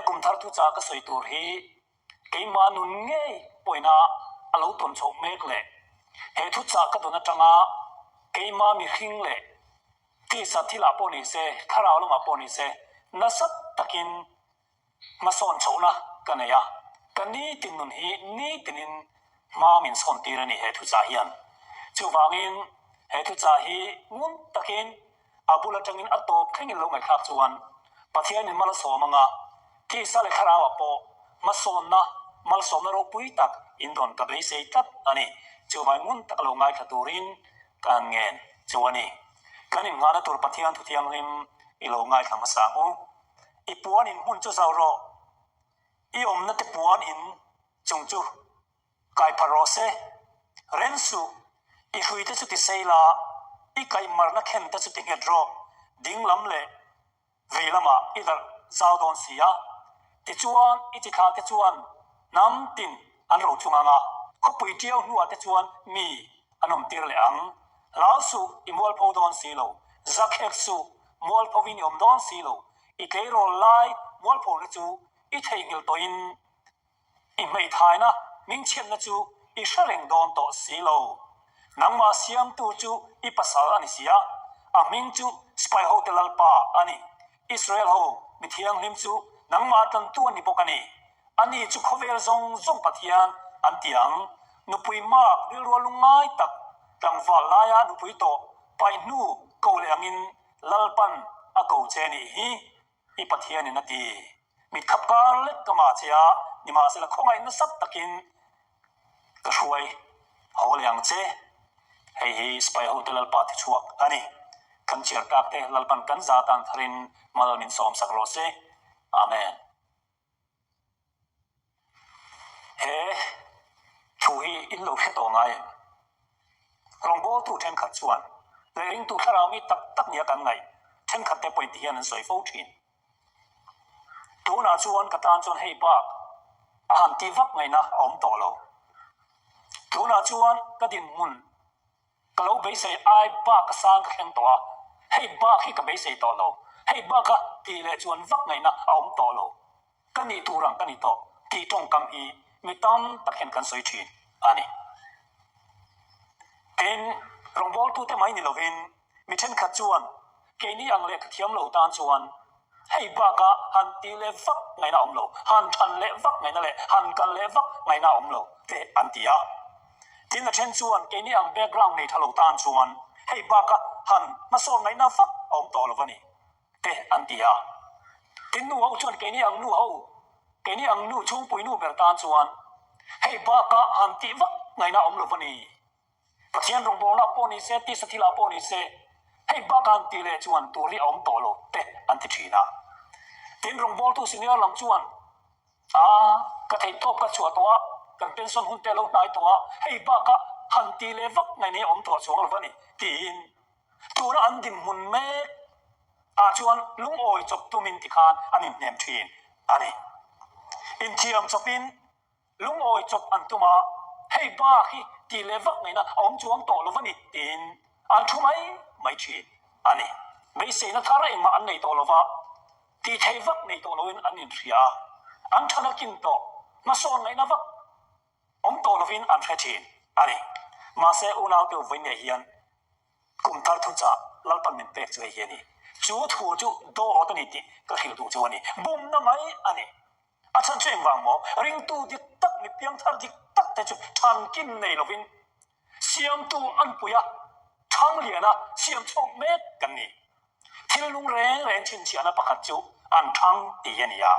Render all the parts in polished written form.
kum thar thuchah ka sawi tur hi keimah nun ngei pawina a lo tawn chhoh mek leh he thuchah ka dawn atanga keimah mihring leh tisa thilah pawh ni se, thlarau lamah pawh ni se nasa takin Hmasawn chhohna ka nei a, ka nitin nun hi nitinin hma min sawn tir a ni he thuchah hian. Chuvangin he thuchah hi ngun takin a bul atangin a tawp thlengin lo ngaihthlak chuan Pathianin mal a sawm anga tisa leh thlarauah pawh hmasawnna malsawmna ropui tak in dawn ka beisei tlat a ni. Chuvangin ngun taka lo ngaithla turin ka han ngen chu a ni. Kan innghahna tur Pathian Thuthianghlim i lo ngaithla hmasa ang u. I puan in hmun chu zau rawh, i awmna te puan in chung chu kai phar rawh se. Reng suh, i hrui te chu ti sei la, i kaihmarna khen te chu ti nghet rawh, ding lam leh vei lamah i darh zau dawn si a. Tichuan, i chi thlah te chuan hnam tin an ro chung ang a, khawpui tiau hnuah te chuan mi an awm tir leh ang. Hlau suh, i mualpho dawn si lo. Zak hek suh, mualphovin i awm dawn si lo. I tleirawl lai mualphona chu i theihnghilh tawhin i hmeithaina hmingchhiatna chu i hre reng dawn tawh si lo. Nangmah siamtu chu i pasal a ni si a, a hming chu Sipai hote Lalpa a ni. Israel ho mi thianghlim chu nangmah tantu a ni bawk a ni. Ani chu khawvel zawng zawng Pathian an ti ang. Nupui mak rilrua lungngai tak tlangval laia nupui tawh paih hnu ko leh angin Lalpan a ko che nih hi i Pathianin a ti. Mitkhap kar lek ka mah che a, nimahsela khawngaih nasa takin ka hruai haw leh ang che. Hei hi Sipai hote Lalpa thichhuak a ni. Kan chhiar tlak te Lalpan kan za tan tharin mal min sawmsak rawh se. Amen. He thu hi in lo hre tawh ngai em? Rawngbawltu thenkhat chuan leh ringtu thlarau mi tak tak nia kan ngaih thenkhat te pawhin ti hian an sawi fo thin. Tunah chuan ka tan chuan hei bak a han tih vak ngaihna a awm tawh lo. Tunah chuan ka dinhmun Ka lo beisei ai bak a sang ka thleng tawh a, hei bak hi ka beisei tawh lo, hei baka tih leh chuan vak ngaihna a awm tawh lo, ka nih tur ang ka ni tawh tih tawngkam hi mi tam tak hian kan sawi thin a ni. Tin, rawngbawltute mai ni lovin mi thenkhat chuan keini ang lehkha thiam lo tan chuan Hei bakah han tih leh vak ngaihna a awm lo, han than leh vak ngaihna leh han kal leh vak ngaihna a awm lo te an ti a. Tin a then chuan keini ang background nei tha lo tan chuan hei bakah han hmasawn ngaihna vak a awm tawh lo a ni te an ti a. Tin nu ho chuan keini ang nu ho, keini ang nu chhungpui nu ber tan chuan hei bakah han tih vak ngaihna a awm lo a ni. Pathian rawngbawlna pawh ni se, tisa thilah pawh ni se, hei bak han tih leh chuan tur hi a awm tawh lo te an ti thin a. Tin, rawngbawltu senior lam chuan, A, ka theih tawp ka chhuah tawh a, kan pension hun te a lo hnai tawh a, hei baka han tih leh vak ngaih nei a awm tawh chuang lo va ni, tiin tuna an dinhmun mek ah chuan lungawi chawp tumin tikhan an inhnem thin a ni. Inthiam chawpin Lungawi chawp an tum a, hei bak hi tih leh vak ngaihna a awm chuang tawh lo va ni tiin an thu mai mai thin a ni. Beiseina thar engmah an nei tawh lo va, tih theih vak nei tawh loin an inhria a, an tha nakin tawh hmasawn ngaihna vak awm tawh lovin an hre thin a ni. Mahse unaute vawiin hian kum thar thuchah Lalpan min pek chu hei hi a ni. Chu thu chu dawt a ni tih ka hrilh duh chu a ni. Bumna mai a ni. A chhan chu engvang maw? Ringtu dik tak, mi piangthar dik tak te chu thankin nei lovin siamtu an pui a, thang liana siam chhuak mek kan ni. Thil lung reng reng chhinchhiahna pakhat chu an thang tih a ni a.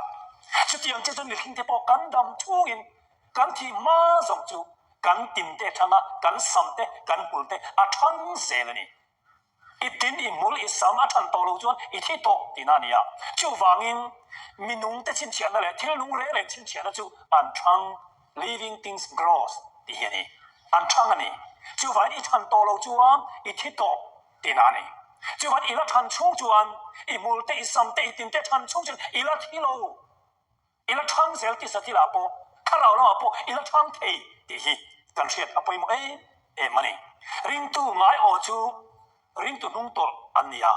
Chutiang che chuan mihring te pawh kan dam chhungin kan thih hma zawng chu kan tin te thang a, kan sam te, kan hmul te a thang zel a ni. I tin i hmul i sam a than tawh lo chuan i thi tawh tihna a ni a. Chuvangin minungte chhinchhiahna leh thil nung reng reng chhinchhiahna chu an thang, living things grows, tih hi a ni. An thang a ni. Chuvangin i than tawh lo chuan i thi tawh tihna a ni. Chuvangin i la than chhung chuan i hmul te, i sam te, i tin te than chhung chuan i la thi lo. I la thang zel tisa thilah pawh, thlarau lamah pawh i la thang thei tih hi kan hriat a pawimawh em em a ni. Ringtu ngai aw chu ringtu hnung tawlh an ni a,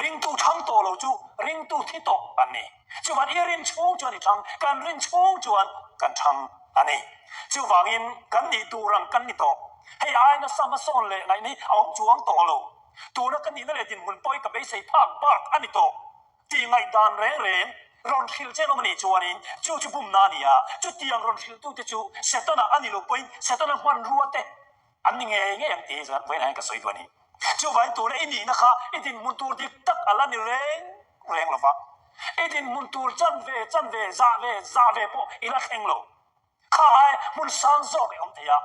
ringtu thang tawh lo chu ringtu thi tawh an ni. Chuvan i rin chhung chuan i thang, kan rin chhung chuan kan thang a ni. Chuvangin kan nih tur ang kan ni tawh. Hei ai nasa hmasawn leh ngaihna hi a awm chuang tawh lo. Tuna ka nihna leh dinhmun pawh hi ka beisei phak bak a ni tawh tih ngaihdan reng reng rawn hrilh che lawm a nih chuanin chu chu bumna a ni a, chutiang rawn hrilhtute chu Setana a ni lo pawhin Setana hmanrua te an ni ngei ngei ang tih hi chuan vawiinah hian ka sawi duh a ni. Chuvangin tuna i nihna kha i dinhmun tur dik tak a la ni reng reng lo va, i dinhmun tur chanve chanve zah ve zah ve pawh i la thleng lo. Kha ai hmun sang zawk i awm thei a,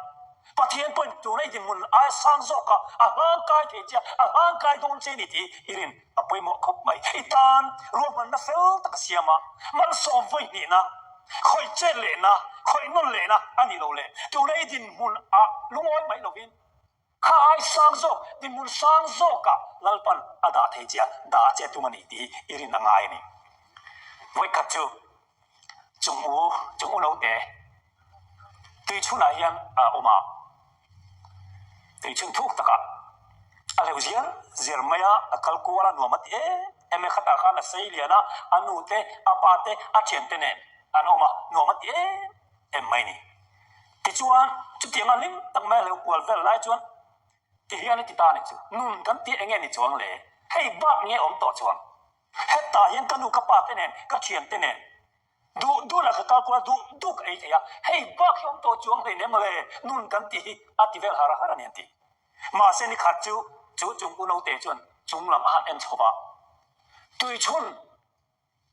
Pathian pawhin tuna i dinhmun aia sang zawkah a hlangkai thei che a, a hlangkai dawn che ni tih i rin a pawimawh khawp mai. I tan ruahmanna fel tak a siam a, malsawm vawi hnihna, khawih chet lehna, khawih nawn lehna a nih loh leh tuna i dinhmun ah lungawi mai lovin Kha ai sang zawk, dinhmun sang zawkah Lalpan a dah thei che a, dah che tum a ni tih hi i rin a ngai a ni. Vawikhat chu chung u, chung u note tui chhunah hian a awm a, tui chhun thuk takah a hleuh ziar ziar mai a, a kal kual a, nuam a ti em em e, khatah khan a sei lian a, a nu te, a pa te, a thiante nen an awm a, nuam a ti em em mai a ni. Tichuan, chutianga hlim tak mai a lo kual vel lai chuan ti hian a ti ta a ni chu, Nun kan tih enge ni chuang le? Hei bak nge awm tawh chuang? Hetah hian ka nu ka pa te nen, ka thian te nen duh duh lah ka kal kual a, duh duh ka ei thei a, hei bak hi awm tawh chuang hleinem le, nun kan tih hi a ti vel har har a ni an ti. Mahse ni khat chu, chu chung u naute chuan chung lam a han en chho va, Tuichhun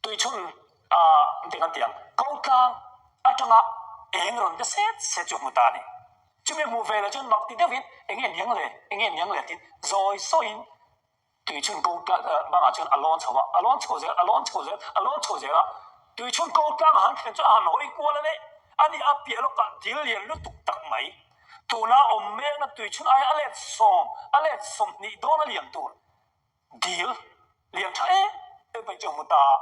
Tuichhun ah engtin kan ti ang, ko tlang atanga eng rawn be set set chu hmu ta a ni. Chumi hmuh ve leh chuan mak ti deuhin eng nge niang le, eng nge niang le tiin zawi sawiin tuichhun ko tlang bangah chuan a lawn chho a, a lawn chho zel, a lawn chho zel, a lawn chho zel a. Tuichhun ko tlang a han thlen chuan a han hawi kual a le, ani a piah lawkah dil lian lutuk tak mai, tuna awm mekna tuichhun aia a let sawm, a let 20 dawn a lian tur. Dil lian tha em em mai chu a hmu ta a,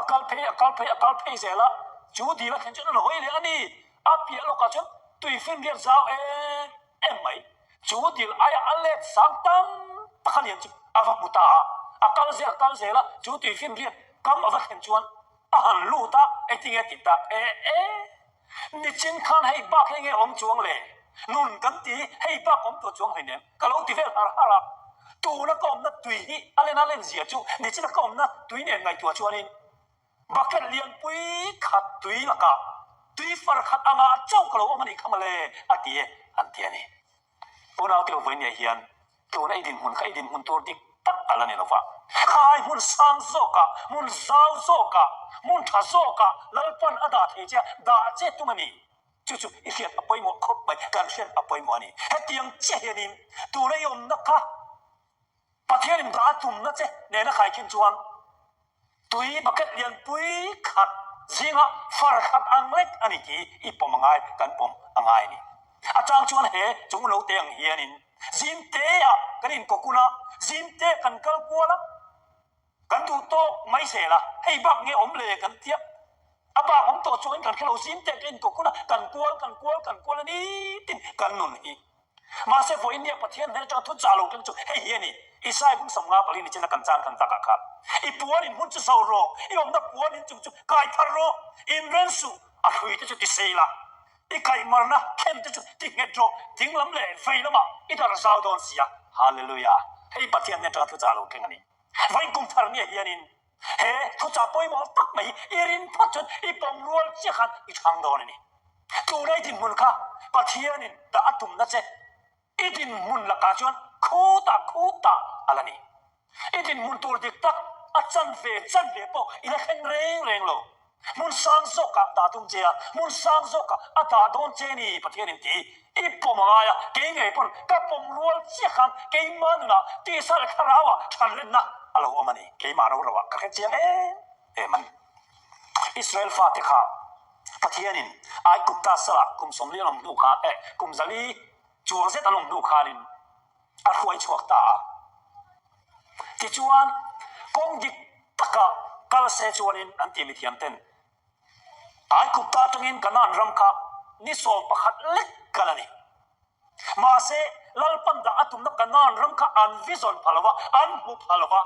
a kal phei a kal phei a kal phei zel a, chu dil a thlen chuan a hawi leh a ni. A piah lawkah chuan tui finriat zau em em mai, chu dil aia a let sang tam tak a lian chu a va hmu ta a, a kal zel a kal zel a, chu tui finriat kam a va thlen chuan a han lut a, engtinge tih tak e e. Nichin khan hei bak hi nge awm chuang le? Nun kan ti hi hei bak awm tawh chuang hleinem ka lo ti vel har har a. Tuna ka awmna tui hi a len a len zia chu nichina ka awmna tui nen ngaihtuah chuanin bucket lianpui khat tui lakah tui far khat angah chauh ka lo awm a nih kha mawle a ti e an ti a ni. Unaute Vawinia hian tuna i dinhmun kha i dinhmun tur dik tak a la ni lo va. Khai hmun sang zawkah, hmun zau zawkah, hmun tha zawkah Lalpan a dah thei che a, dah che tum a ni. Chu chu i hriat a pawimawh khawp mai, kan hriat a pawimawh a ni. Hetiang chiah hianin tuna i awmna kha Pathianin dah a tumna che nena khaikhin chuan Tui bucket lianpui khat zinga far khat ang lek a ni tih i pawm a ngai, kan pawm a ngai a ni. A chang chuan he chung lo te ang hianin zim teah kan inkawkun a, zim te kan kal kual a, kan duh tawk mai zel a, hei bak nge awm le kan tia, a bak awm tawh chuangin kan hrelo, zim te kan inkawkun a, kan kual kan kual kan kual a nitin kan nun hi. Mahse vawiin nia Pathian hmel atanga thu chah lo tling chu hei hi a ni, Isaiah bung 50 pali ni chin a kan chan kan takah khan, I puan in hmun chu zo rawh, i awmna puan in chung chu kai thar rawh, inren suh, a hrui te chu ti sei la, i kaihmarna khem te chu ti nghet rawh, ding lam leh vei lamah i dar zau dawn si a. Hallelujah! Hei Pathian hmel atanga thu chah lo tling a ni. Vawiin kum thar nia hianin he thuchah pawimawh tak mai hi i rin phawt chuan i pawm rual chiah khan i chhang dawn a ni. Tunlai dinhmun kha Pathianin dah a tumna che i dinhmun lakah chuan khutah khutah a la ni. I dinhmun tur dik tak a chanve chanve pawh i la thleng reng reng lo. Hmun sang zawkah dah tum che a, hmun sang zawkah a dah dawn che ni Pathianin ti i pawm a ngai a, kei ngei pawn ka pawm rual chiah khan keimah nunah tisa leh thlarauah thanlenna a lo awm a ni. Keimah ro roah ka hre chiang em em a ni. Israel fate kha Pathianin Aigupta salah kum 40 an awm hnu khan eh kum 400 chuang zet an awm hnu khanin a hruai chhuak ta a. Tichuan, kawng dik taka kal se chuanin an ti mithiam ten Aigupta atangin Kanaan ram kha ni 11 lek kal a ni. Mahse, Lalpan dah a tumna Kanaan ram kha an vision pha lo va, an hmu pha lo va,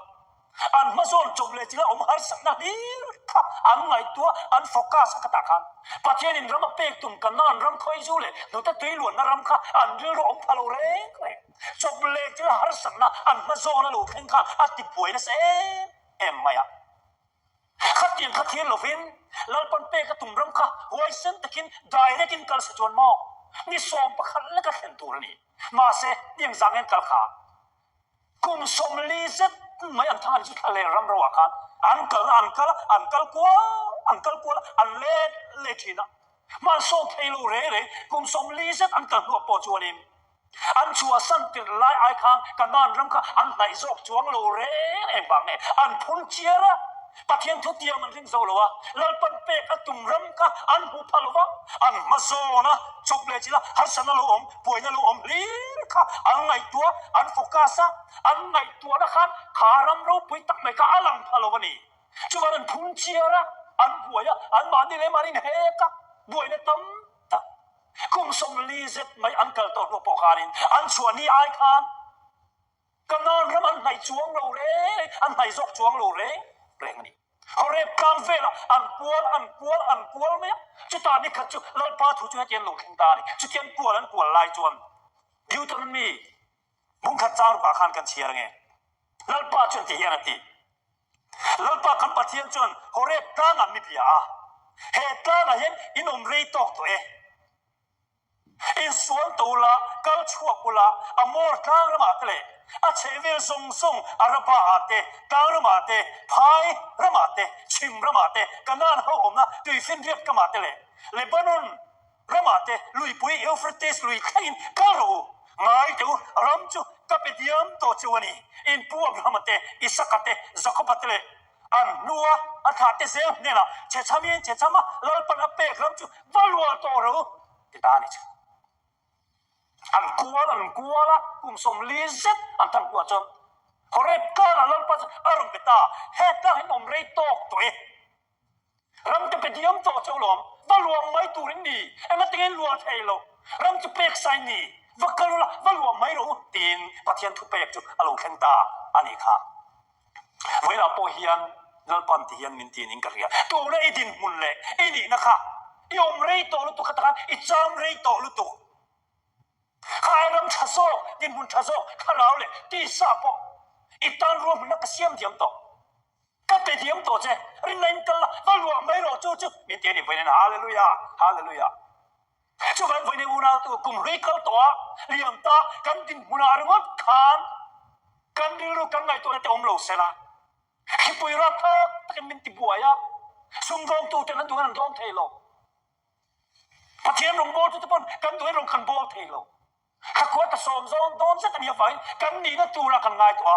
an hmazawn chawp leh chila awm harsatna hlir. kha an ngaihtuah, an focus a khatah khan Pathianin ram a pek tum Kanaan ram khawizu leh hnute tui luanna ram kha an rilru awm pha lo reng reng. Chawp leh thil harsatna an hma zawn a lo thleng khan a ti buai nasa em em mai a. Khatiang kha thlir lovin Lalpan pek a tum ram kha huaisen takin direct in kal se chuan maw ni 11 leka thlen tur a ni. Mahse, tiang zang hian kal kha kum 40 zet mai an thang a ni chu thla leh ram ro ah khan an kalna an kal a, an kal kual an kal kual a, an let let thin a. Hmansawn thei lo reng reng kum 40 zet an kal hnuah pawh chuanin An chhuahsan tirh lai ai khan Kanaan ram kha an hnaih zawk chuang lo reng eng vang nge? An phun chiar a, Pathian thutiam an ring zo lo a, Lalpan pek a tum ram kha an hmu pha lo va, an hma zawn a, chawp leh chilh a, harsatna lo awm, buaina lo awm hlir kha an ngaihtuah, an focus a, an ngaihtuahna khan kha ram ropui tak mai kha a lang pha lo a ni. Chuvan an phun chiar a, an buai a, anmahni leh mahni inhek a, buaina tam tak. Kum 40 zet mai an kal tawh hnu pawh khanin an chhuah ni ai khan Kanaan ram an hnaih chuang lo reng, an hnaih zawk chuang lo reng reng a ni. Horeb tlang velah an kual, an kual, an kual mai a, chutah ni khat chu Lalpa thu chu hetiang lo thleng ta a ni. Chutiang kual an kual lai chuan Deuteronomy bungkhat chang rukah khan kan chhiar ange. Lalpa chuan ti hian a ti, Lalpa kan Pathian chuan Horeb tlangah mi bia a, He tlangah hian in awm rei tawk tawh e. Insual to ula, kal chhuak ula, Amor tlang ramah te leh a chhehvel zawng zawng Araba ah te, tlang ramah te, phai ramah te, chhim ramah te, Kanaan ho awmna tuifinriat kamah te leh Lebanon Ramah te luipui Euphrates lui thlengin kal rawh u, ngai teh u, ram chu ka pe diam tawh che u a ni. In pu Abrahama te, Isaka te, Jakoba te leh an hnua a thlah te zel hnenah chhechhamin chhechhama Lalpan a pek ram chu va luah tawh rawh u, ti ta a ni chu. An kual an kual a, kum 40 zet an than kuah chuan Horeb tlangah Lalpa chu a rawn be ta, He tlang hi awm rei tawk tawh e. Ram te pe diam tawh cheu lawm, va luam mai tur in ni, engatinge in luah thei lo, ram chu pek sai ni, va kal ula, va luam mai rawh u tiin Pathian thu pek chu a lo thleng ta a nih kha. Vawilah pawh hian Lalpan ti hian min ti niin ka hria, tuna i dinhmun leh i nihna kha i awm rei tawh lutuk kha takhan i cham rei tawh lutuk. Kha ai ram tha zawk, dinhmun tha zawk, thlarau leh tisa pawh i tan ruahmanna ka siam diam tawh. Ka pe diam tawh che, rinna in kal la, va luah mai rawh chu chu min ti a ni vawiin Hallelujah, Hallelujah. Chuvang vawiin unau tu kum hlui kal tawh a, liam ta kan dinhmunah ringawt khan kan rilru kan ngaihtuahna te awm lo sela, thlipui rapthlak takin min ti buai a, sumdawngtu ten an duhin an dawng thei lo. Pathian rawngbawltu te pawn kan duhin rawn kan bawl thei lo. Thlakua ta sawm zawng dawn zet a nih avangin kan nihna tura kan ngai tawh a,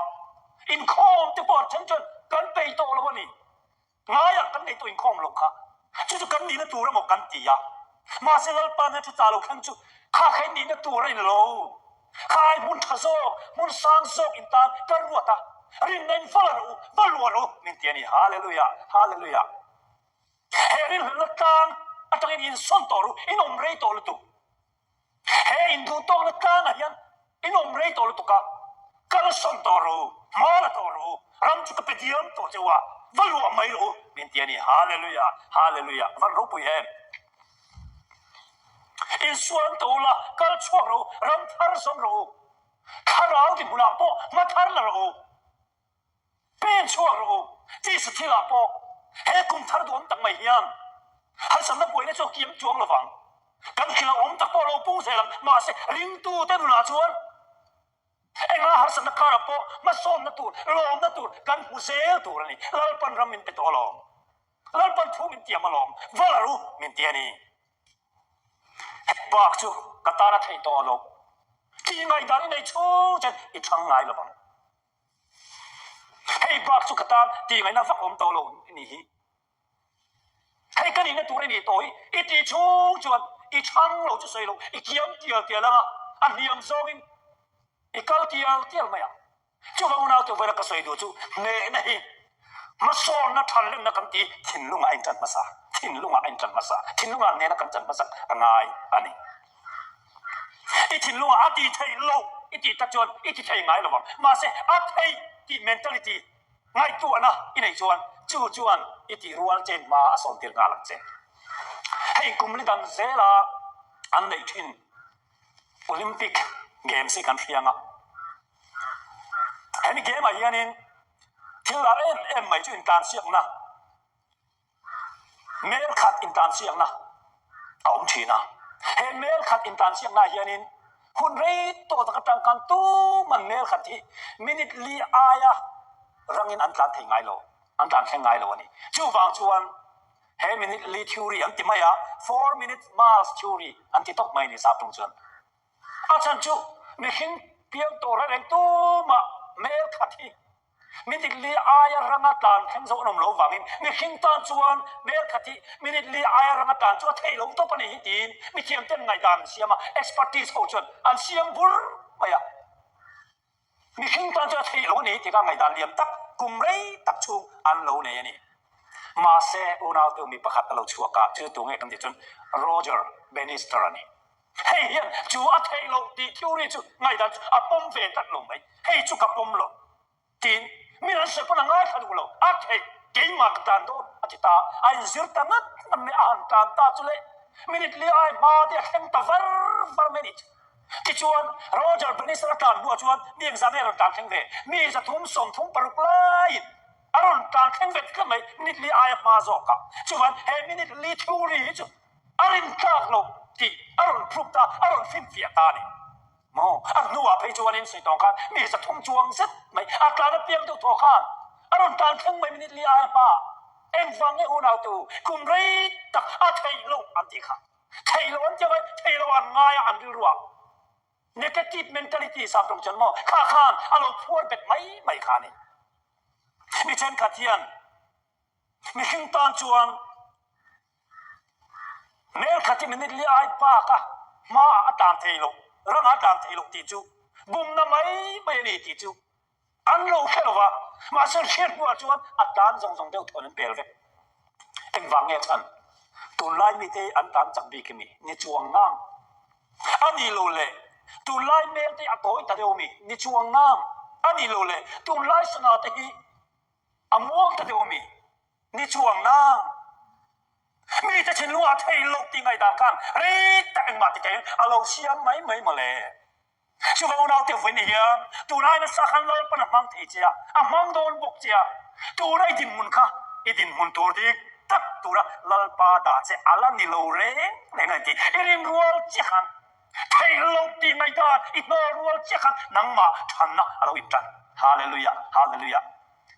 inkhawm te pawh then chuan kan peih tawh lo a ni. Ngaiah kan nei tawh inkhawm lo kha. Chu chu kan nihna tur emaw kan ti a. Mahse Lalpa hna thu ta lo thleng chu kha kha in nihna tur a ni lo. Kha ai hmun tha zawk, hmun sang zawk in tan kan ruat a, rinna in va la rawh u, va luah rawh u min ti a ni. Hallelujah! Hallelujah! He rinhlelhna tlang atangin insawn tawh ru, in awm rei tawh lutuk. He induhtawkna tlangah hian in awm rei tawh lutuk a, kal sawn tawh rawh u, hma la tawh rawh u, ram chu ka pe diam tawh che u a, va luah mai rawh u, min ti a ni. Hallelujah! Hallelujah! Van ropui em! Insuan tawh ula, kal chhuak rawh u, ram thar zawm rawh u, thlarau dinhmunah pawh hma thar la rawh u. Pen chhuak rawh u, tisa thilah pawh he kum thar duhawm tak mai hian harsatna buaina chu a kiam chuang lovang. Kan thil a awm tak pawh lo pung zel ang, mahse ringtute nunah chuan enga harsatna karah pawh hmasawnna tur, lawmna tur kan hmu zel tur a ni. Lalpan ram min pe tawh alawm, Lalpan thu min tiam alawm, va la ru min ti a ni. Bak chu ka tan a theih tawh lo. Tih ngaihdan i nei chhung chuan i thlang ngai lovang. Hei bak chu ka tan tih ngaihna vak awm tawh lo a nih hi. Hei ka nihna tur a nih tawh hi i tih chhung chuan i chhang lo chu sawi lo, i kiam tial tial ang a, a hniam zawngin i kal tial tial mai ang. Chuvang unau te vawiin a ka sawi duh chu hnehna hi hmasawnna thanlenna kan ti thinlungah a intan hmasa, thinlungah a intan hmasa, thinlungah hnehna kan chan hmasak a ngai a ni. I thinlungah a ti theih loh i tih tak chuan i ti thei ngai lo vang. Mahse, a theih tih mentality ngaihtuahna i neih chuan. Chu chuan i tih rual chen hma a sawn tir nghal ang che. Hei kum li dang zela an neih thin Olympic Games hi kan hriang a. Hemi game ah hianin thil lar em em mai chu intlansiakna, mel khat intlansiakna a awm thin a. He mel khat intlansiakna ah hianin hun rei tawh tak atang khan tuman mel khat hi minute li aia rangin an tlan thei ngai lo, an tlan thleng ngai lo a ni. Chuvang chuan he minute li theory an ti mai a, 4 minute miles theory an ti tawp mai a ni zap tung chuan. A chhan chu mihring piang tawh reng reng tumah mel khat hi minute li aia ranga tlan thleng zawh an awm lo vangin mihring tan chuan mel khat hi minute li aia ranga tlan chu a theih lo tawp a ni hi tiin mithiam ten ngaihdan an siam a, expertise ho chuan an siam bur mai a. Mihring tan chuan a theih lo a ni tih kha ngaihdan liam tak kum rei tak chhung an lo nei a ni. Mahse, unaute mi pakhat a lo chhuak a, chu tu nge kan tih chuan Roger Bannister a ni. Hei hian chu a theih loh tih theory chu ngaihdan chu a pawm ve tlat lo mai. Hei chu ka pawm lo tiin min an sawi pawn a ngaithla duh lo. A theih keimah ka tan dawn a ti ta a, a inzir ta ngat ngat mai a han tan ta chu le minute li ai hma te a thleng ta var var mai a nih chu. Tichuan, Roger Bannister a tlan hnuah chuan mi engzah nge a rawn tlan thleng ve? Mi 336 laiin a rawn tlan thleng ve tlat mai, minute li aia hma zawk ah. Chuvan, he minute li theory hi chu a rintlak lo tih a rawn prove ta, a rawn finfiah ta a ni. Maw? A hnuah phei chuanin sawi tawng khan mi 300 chuang zet mai a tlan apiang deuh thaw khan a rawn tlan thleng mai minute li aia hma. Engvang nge unautu kum rei tak a theih loh an tih kha? Thei lo an ti mai, thei lo an ngai a an rilru ah. Negative mentality sa tawng chuan maw kha khan a lo phuar bet mai mai kha a ni. Mi thenkhat hian mihring tan chuan mel khat hi minute li ai bak a hma ah a tlan thei lo, rang ah a tlan thei lo tih chu bumna mai mai a ni tih chu An lo hre lo va, mahse hriat hnuah chuan a tlan zawng zawng deuh thawn an pel vek. Engvang nge chhan? Tunlai mite hi an tlan chak bik emi? Ni chuang ngang. A ni lo le, tunlai mel te hi a tawi ta deuh emi? Ni chuang ngang. A ni lo le, tunlai sangha te hi a muang ta deuh emi? Ni chuang ngang. Mite thinlungah thei loh tih ngaihdan khan rei tak engmah ti theiin a lo siam mai mai mawle. Chuva unaute vawiin hian tunlai nasa khan Lalpan a hmang thei che a, a hmang dawn bawk che a. Tuna i dinhmun kha i dinhmun tur dik tak tura Lalpa dah che a la ni lo reng reng a ni tih i rin rual chiah khan, theih loh tih ngaihdan i hnawl rual chiah khan nangmah thanna a lo intan. Hallelujah! Hallelujah!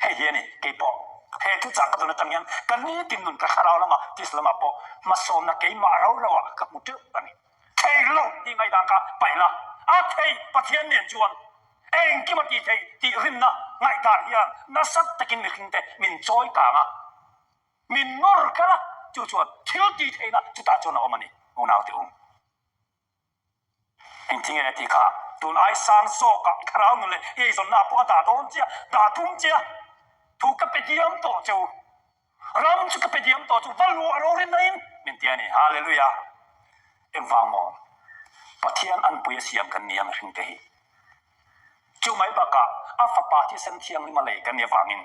Hei hi a ni, keipawh he thuchah ka dawn atang hian ka nitin nun ka thlarau lamah tisa lamah pawh hmasawnna keimah rau rauah ka hmu teuh a ni. Thei lo tih ngaihdan kha paih la, a thei Pathian nen chuan engkim a tih theih tih rinna ngaihdan hian nasa takin mihringte min chawi kang a, min nawr kal a, chu chuan thil tih theihna chutah chuan a awm a ni, unaute u. Engtinge a tih kha? Tun ai sang zawkah thlarau nun leh i eizawnna pawh a dah dawn che a, dah tum che a, thu ka pe diam tawh che u. Ram chu ka pe diam tawh chu va luah ro rin naiin min ti a ni. Hallelujah! Engvang maw? Pathian anpui a siam kan ni a mihring te hi. Chu mai bakah a fapa thisen thianghlim a lei kan nih avangin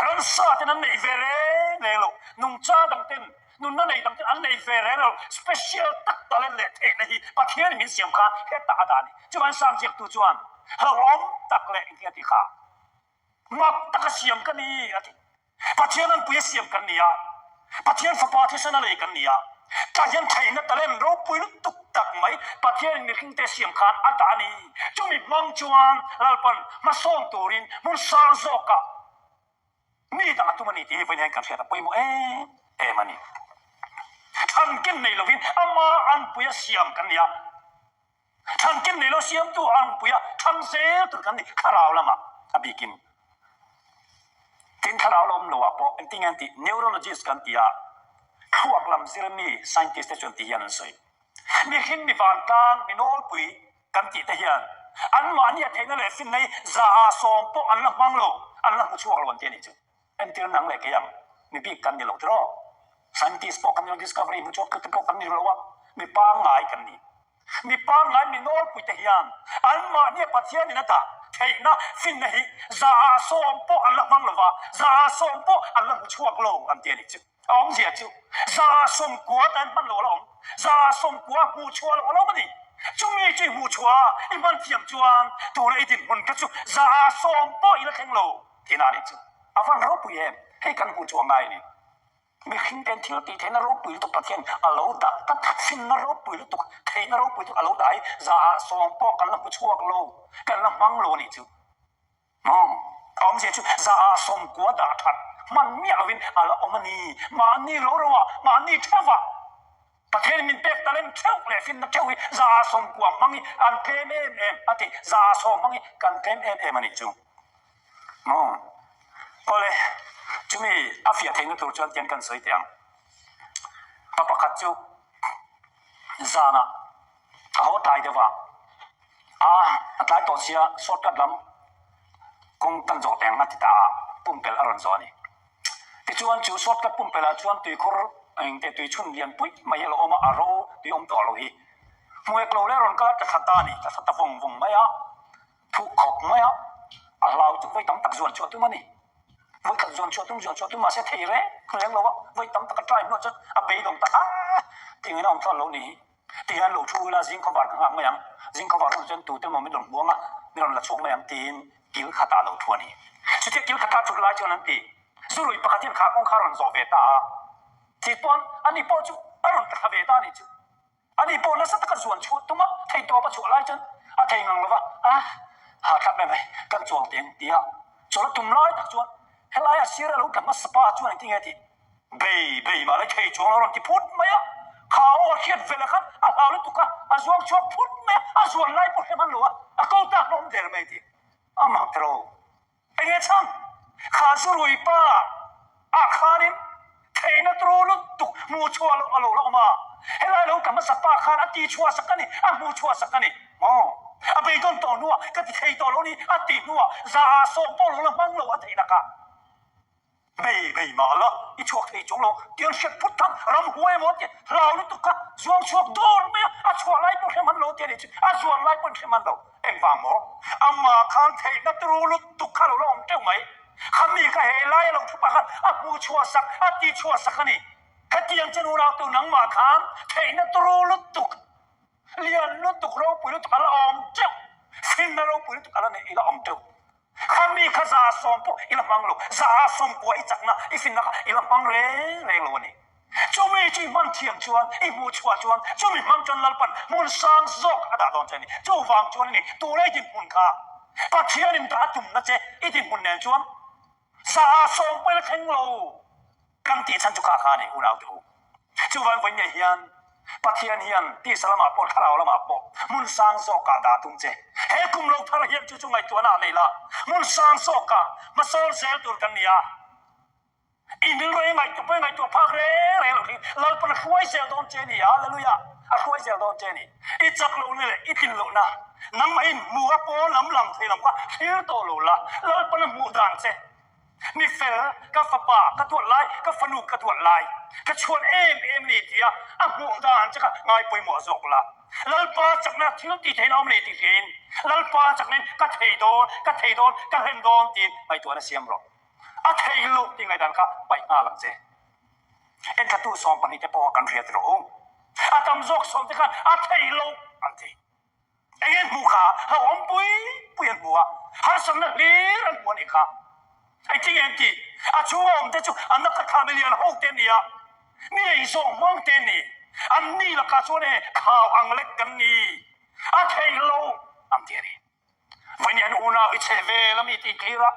ransa ten an neih ve reng reng lo, nungcha dang ten, nunna nei dang ten an nei ve reng lo, special tak talent leh theihna hi Pathianin min siam khan hetah a dah a ni. Chuvangin Sam ziaktu chuan hlauhawm tak leh engtin a ti kha? Mak taka siam ka ni, a ti. Pathian anpui a siam kan ni a, Pathian Fapa thisen a lei kan ni a, tah hian theihna talent ropui lutuk tak mai Pathianin mihringte siam khan a dah a ni. Chumi hmang chuan Lalpan hmasawn turin hmun sang zawkah mi dah a tum a ni tih hi vawiin hian kan hriat a pawimawh em em a ni. Thankin nei lovin ama anpui a siam kan ni a. Thankin nei lo siamtu angpuia thang zel tur kan ni thlarau lamah a bikin. Tin thlarau la awm lo ah pawh engtin nge an tih neurologist kan ti a, thluak lam zir mi scientist te chuan ti hian an sawi. Mihring mi vantlang mi nawlpui kan tih te hian anmahni a theihna leh finna hi 100% pawh an la hmang lo, an la hmu chhuak lo an ti a nih chu. Entir nang leh kei ang mi bik kan ni lo tiraw? Scientist pawh kan ni lo, discovery hmu chhuak te pawh kan ni lo a, mi pangngai kan ni. Mi pangngai mi nawlpui te hian anmahnia Pathianin a dah. Theihna, finna hi 100% pawh an la hmang lo va, 100% pawh an la hmu chhuak lo an ti a nih chu. A awmzia chu 90% tan hman lo a la awm, 90% hmuh chhuah loh a la awm a ni. Chumi chu i hmuh chhuah a, i hman thiam chuan tuna i dinhmun kha chu 100% pawh i la thleng lo tihna a nih chu. A van ropui em? Hei kan hmuh chhuah ngai a ni. Mihring ten thil tih theihna ropui lutuk Pathian a lo dah tlat, finna ropui lutuk, theihna ropui lutuk a lo dah hi 100% pawh kan la hmu chhuak lo, kan la hmang lo a nih chu. Maw? A awmzia chu 90% dah that hman miah lovin a la awm a ni. Mahni ro ro ah, mahni theuh ah Pathian min pek talent theuh leh finna theuh hi 90% hmang hi an tlem em em a ti. 100% hmang hi kan tlem em em a nih chu. Maw? Awle, chumi a fiah theihna tur chuan tiang kan sawi teh ang. Pa pakhat chu zanah a haw tlai deuh a, a a tlai tawh sia shortcut lam kawng kan zawh teh ang a ti ta a, pumpelh a rawn zawh a ni. Tichuan chu shortcut pumpelh ah chuan tuikhur engte tuichhun lian pui mai hi a lo awm a, a ro tui awm tawh lo hi. Hmuek lo leh a rawn kal a, tla thla ta a ni, tla thla ta vawng vawng mai a. Thuk khawp mai a, a hlau chu vawi tam tak zuan chhuah tum a ni. Vawi khat zuan chhuah tum, zuan chhuah tum mahse thei reng reng lo a, vawi tam tak a try hnuah chuan a beidawng ta a, tingin a awm thlawt lo ni hi. Tihian lo thu ila zing khawvar ka nghak mai ang, zing khawvar hunah chuan tute maw min rawn hmuang a, min rawn la chhuak mai ang tiin kil khatah a lo thu a ni. Chutia kil khata thut lai chuan an ti, Zurui pakhat hian kha kawng kha a rawn zawh ve ta a, ti pawn ani pawh chu a rawn tla thla ve ta a nih chu. Ani pawh nasa taka zuan chhuah tum a, theihtawp a chhuah lai chuan a thei ngang lo va, a hahthlak em mai, kan chuang teh ang tia chawlh a tum lai tak chuan helai a sir a lo tla hmasa pa chuan engtin nge tih bei bei mah lai thei chuang lo a rawn ti phut mai a, kha aw a hriat velh khan a hlau lutuk a, a zuang chhuak phut mai a, a zuan lai pawh hre hman lo a, a ko ta hlawm der mai tih a mak tiraw. Enge chhan? Kha zurui pa ah khanin theihna turu lutuk hmuh chhuah loh a lo la awm a, helai lo ka hmasa pa khan a ti chhuah sak a ni, a hmuh chhuah sak a ni maw? A beidawn tawh hnuah ka ti thei tawh lo ni a tih hnuah 100% pawh lo la hmang lo a theihna kha. Bei bei mah la i chhuak thei chung lo tiang hriat phut khan ramhuai emaw tia hlau lutuk kha zuang chhuak dawr mai a, a chhuah lai pawh hre hman lo tia nih chu a zuan lai pawh in hre hman lo. Engvang maw? Amah khan theihna turu lutuk kha lo la awm teuh mai. Khami kha he lai a lo thu pah khan a hmuh chhuah sak, a ti chhuah sak a ni. Hetiang che nunau tu nangmah khan theihna turu lutuk, lian lutuk, ropui lutuk a la awm teuh, finna ropui lutuk a la neih i la awm teuh. Khami kha 100% pawh i la hmang lo, 90% i chakna, i finna kha i la hmang reng reng lo a ni. Chumi chu i hman thiam chuan, i hmuh chhuah chuan, chumi hmang chuan Lalpan hmun sang zawk a dah dawn che a ni. Chuvang chuan a ni, tuna i dinhmun kha Pathianin dah a tumna che i dinhmun nen chuan 100% pawh i la thleng lo. Kan tih chhan chu kha kha a ni unau te u. Chuvang vawiin hian Pathian hian tisa lamah pawh thlarau lamah pawh hmun sang zawkah dah tum che. He kum lo thar hian chu chu ngaihtuahna ah nei la, hmun sang zawkah hmasawn zel tur kan ni a. I rilru ngaihtuah pawh i ngaihtuah phak reng reng lo hi Lalpan a hruai zel dawn che a ni. Hallelujah! A hruai zel dawn che a ni. I chak lohna leh i tlin lohna nangmahin hmu a pawn lam lang thei lam kha thlir tawh lo la, Lalpan a hmuh dan che. Mi fel, ka fapa ka duat lai, ka fanu ka duat lai, ka chhuan em em ni tia a hmuh dan che kha ngai pawimawh zawk la. Lalpa chakna thil tih theihna awm nei tih hriain, Lalpa chaknain ka thei dawn, ka thei dawn, ka hlen dawn tiin ngaihtuahna siam rawh. A thei loh tih ngaihdan kha paih nghal ang che. Enthlatu 12 te pawh kan hriat rawh u. A tam zawk sawm te khan a thei loh an ti. Enge hmuh kha hlauhawm pui pui an hmu a, harsatna hlir an hmu a nih kha. Engtin an tih? A chhunga awm te chu an la thla milian ho te an ni a, mi eizawng hmang te an ni. An ni lakah chuan e khau ang lek kan ni, a thei lo an ti a ni. Vawiin unau i chhe vel a mi tih clear a,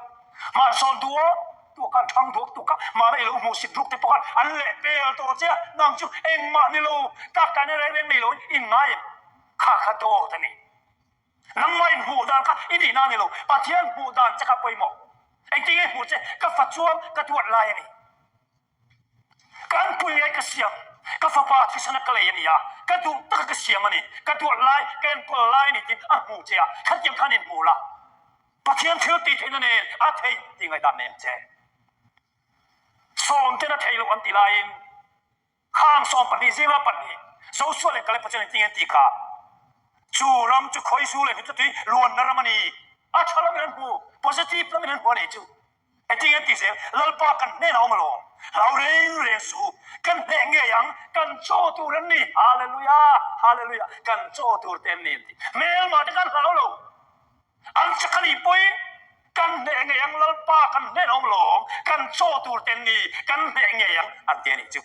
hmansawn duak duak an thang duak duak a, mahna i lo hmuh sit ruk te pawh khan an leh pel tawh che a, nang chu engmah ni lo, tak taina reng reng nei lo in inngai em? Kha kha dawt a ni. Nangmah in hmuh dan kha i nihna a ni lo, Pathian hmuh dan che kha pawimawh. Engtin nge hmuh che? Ka fa chuan ka duat lai a ni. Ka anpui ngai ka siam, ka fapa thisana ka lei a ni a, ka duh taka ka siam a ni, ka duat lai, ka enkawl lai a ni tiin a hmuh che a, khatiang khan in hmu la. Pathian thil tih theihna nen a theih tih ngaihdan nei ang che. Sawm ten a theih loh an tih laiin Khang 12 zinga pahnih Joshua leh Kaleb-a chuan engtin nge an tih kha? Chu ram chu khawizu leh hnute tui luanna ram a ni. A tha lamin an hmu, positive lamin an hmu a nih chu. Engtin an ti zel? Lalpa kan hnenah awm alawm. Hlau reng reng suh u. Kan hneh ngei ang, kan chaw tur an ni. Hallelujah! Hallelujah! Kan chaw tur te an ni an ti. Hmelmah te kan hlau lo. An chak a nih pawhin kan hneh ngei ang, Lalpa kan hnenah awm alawm. Kan chaw tur te an ni, kan hneh ngei ang an ti a nih chu.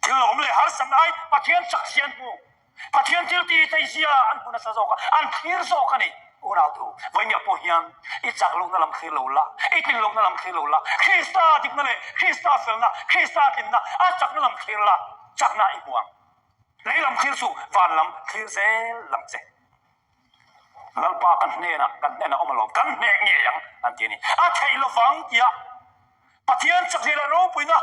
Thil awm leh harsatna ai Pathian chak zia an hmu. Pathian thil ti thei zia an hmu nasa zawk a, an thlir zawk a ni. Unautu, vawinia pawh hian i chak lohna lam thlir lo la, i tlin lohna lam thlir lo la, Krista dikna leh Krista felna, Krista tlinna a chakna lam thlir la, chakna i hmu ang. Lei lam thlir suh, van lam thlir zel lam che. Lalpa kan hnenah, kan hnenah awm alawm, kan hneh ngei ang an ti a ni. A theih lovang tia Pathian chakzia leh ropuina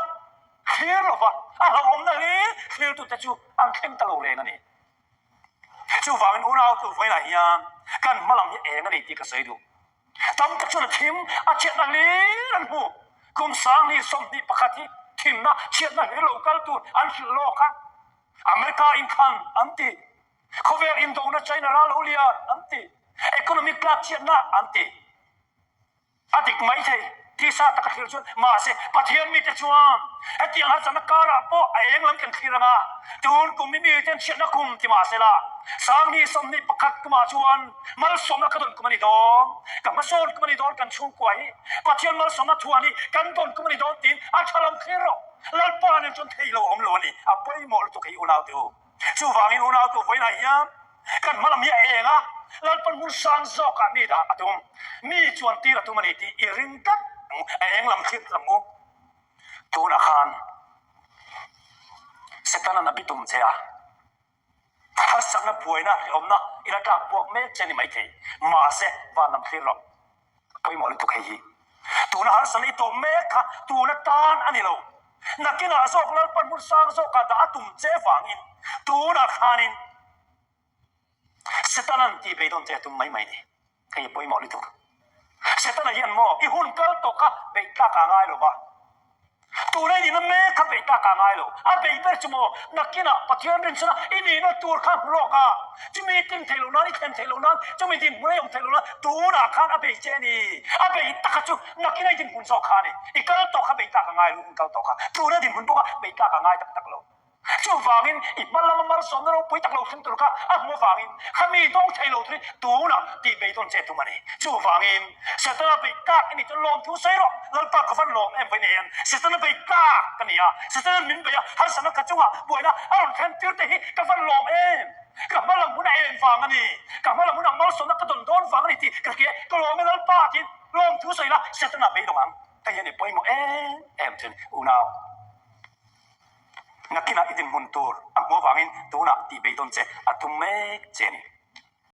thlir lova a hlauhawmna hlir thlirtute chu an thleng ta lo reng a ni. Chuvangin unau vawiinah hian kan hma lam hi eng a ni tih ka sawi duh. Tam tak chuan a thim, a chhiatna hlir an hmu. Kum 2021 hi thimna, chhiatna hlir lo kal tur an hrilh lawk a. America inthlan an ti. Khawvel indona China ral lo lian an ti. Economic tlak chhiatna an ti. A dik maithei, tisa taka thlir chuan. Mahse, Pathian mite chuan hetiang harsatna karah pawh a eng lam kan thlir ang a, tun kum i miten chhiatna kum ti mahsela, 2021 kumah chuan malsawmna ka dawn kum a ni dawn, ka hmasawn kum a ni dawn, kan chhungkua hi Pathian malsawmna thuan hi kan dawn kum a ni dawn tiin a tha lam thlir rawh. Lalpa nen chuan theih lo a awm lo a ni, a pawimawh lutuk hei unaute u. Chuvangin unautu vawiinah hian kan hma lam hi a eng a, Lalpan hmun sang zawkah mi dah a tum, mi chuan tir a tum a ni tih i ring tlat ang, a eng lam thlir tlat ang u. Tunah khan Setanan a bitum che a, harsatna buaina hrehawmna i la tlak buak mek che a ni maithei, mahse van lam thlir rawh. Pawimawh lutuk hei hi. Tuna harsatna i tawh mek kha tuna tan a ni lo. Nakinah zawk Lalpan hmun sang zawkah dah a tum che vangin tunah khanin Setanan tih beidawn che a tum mai mai ni. Hei hi pawimawh lutuk. Setana hian maw i hun kal tawh kha beih tlak a ngai lo va. Tuna i nihna mek kha beih tlak a ngai lo. A beih ber chu maw nakinah Pathian rinchhana i nihna tur kha hmu lawk a, chumi i tlin theih loh nan, i thlen theih loh nan, chumi dinhmun a i awm theih loh nan tunah khan a bei che a ni. A beih taka chu nakinah i dinhmun zawk kha a ni. I kal tawh kha beih tlak a ngai lo, hun kal tawh kha. Tuna dinhmun bawka beih tlak a ngai tak tak lo. Chuvangin i hma lama malsawmna ropui tak lo thleng tur kha a hmu avangin khami dawng thei lo turin tunah tih beidawn che tum a ni. Chuvangin Setana beih tlak i nih chuan lawmthu sawi rawh, Lalpa ka van lawm em vawiin hian Setana beih tlak ka ni a, Setana min beih a, harsatna ka chungah buaina a rawn thlen tir te hi ka van lawm em, ka hma lam hun a en vang a ni, ka hma lam hunah malsawmna ka dawn dawn vang a ni tih ka hria, ka lawm e Lalpa tiin lawmthu sawi la, Setana beidawng ang. Hei hian i pawimawh em em thin unau. Nakinah i dinhmun tur a hmuh avangin tunah tih beidawn che a tum mek che a ni.